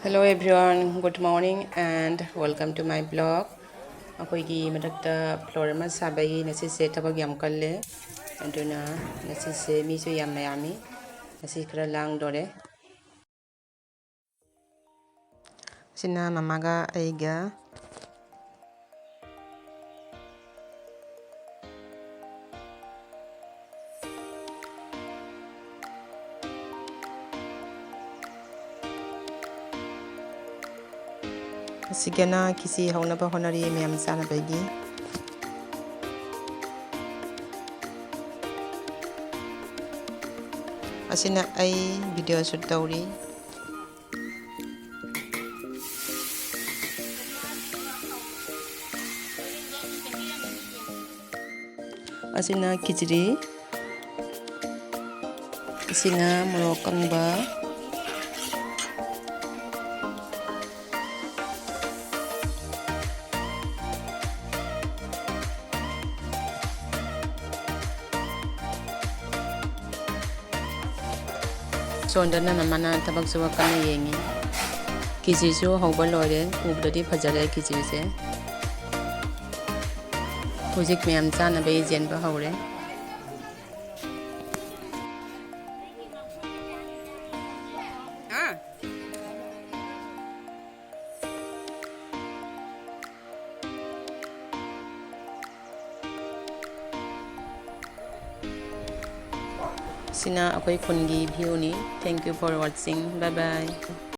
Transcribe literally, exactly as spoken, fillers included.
Hello everyone, good morning and welcome to my blog. ꯑꯩꯈꯣꯏꯒꯤ ꯃꯊꯛꯇ floor ꯑꯃ ꯁꯥꯕꯒꯤ ꯉꯁꯤꯁꯦ ꯊꯕꯛ ꯌꯥꯝ ꯀꯜꯂꯦ, ꯑꯗꯨꯅ ꯉꯁꯤꯁꯦ ꯃꯤꯁꯨ ꯌꯥꯝꯅ ꯌꯥꯝꯃꯤ꯫ ꯉꯁꯤ ꯈꯔ ꯂꯥꯡꯗꯣꯔꯦ꯫ ꯁꯤꯅ ꯃꯃꯥꯒ ꯑꯩꯒ꯫ ꯑꯁꯤꯒꯅ ꯈꯤꯆꯤ ꯍꯧꯅꯕ ꯍꯣꯠꯅꯔꯤ, ꯃꯌꯥꯝ ꯆꯥꯅꯕꯒꯤ꯫ ꯑꯁꯤꯅ ꯑꯩ video shoot ꯇꯧꯔꯤ꯫ ꯑꯁꯤꯅ ꯈꯤꯆ꯭ꯔꯤ, ꯑꯁꯤꯅ ꯃꯣꯔꯣꯛ ꯀꯪꯕ, ꯁꯣꯝꯗꯅ ꯃꯃꯥꯅ ꯊꯕꯛ ꯁꯨꯕ ꯀꯟꯅ ꯌꯦꯡꯉꯤ꯫ ꯈꯤꯆ꯭ꯔꯤꯁꯨ ꯍꯧꯕ ꯂꯣꯏꯔꯦ꯫ ꯎꯕꯗꯗꯤ ꯐꯖꯔꯦ ꯈꯤꯆ꯭ꯔꯤꯁꯦ꯫ ꯍꯧꯖꯤꯛ ꯃꯌꯥꯝ ꯆꯥꯅꯕ ꯌꯦꯟꯕ ꯍꯧꯔꯦ꯫ ꯁꯤꯅ ꯑꯩꯈꯣꯏ ꯈꯨꯟꯒꯤ view ꯅꯤ꯫ Thank you for watching. Bye bye.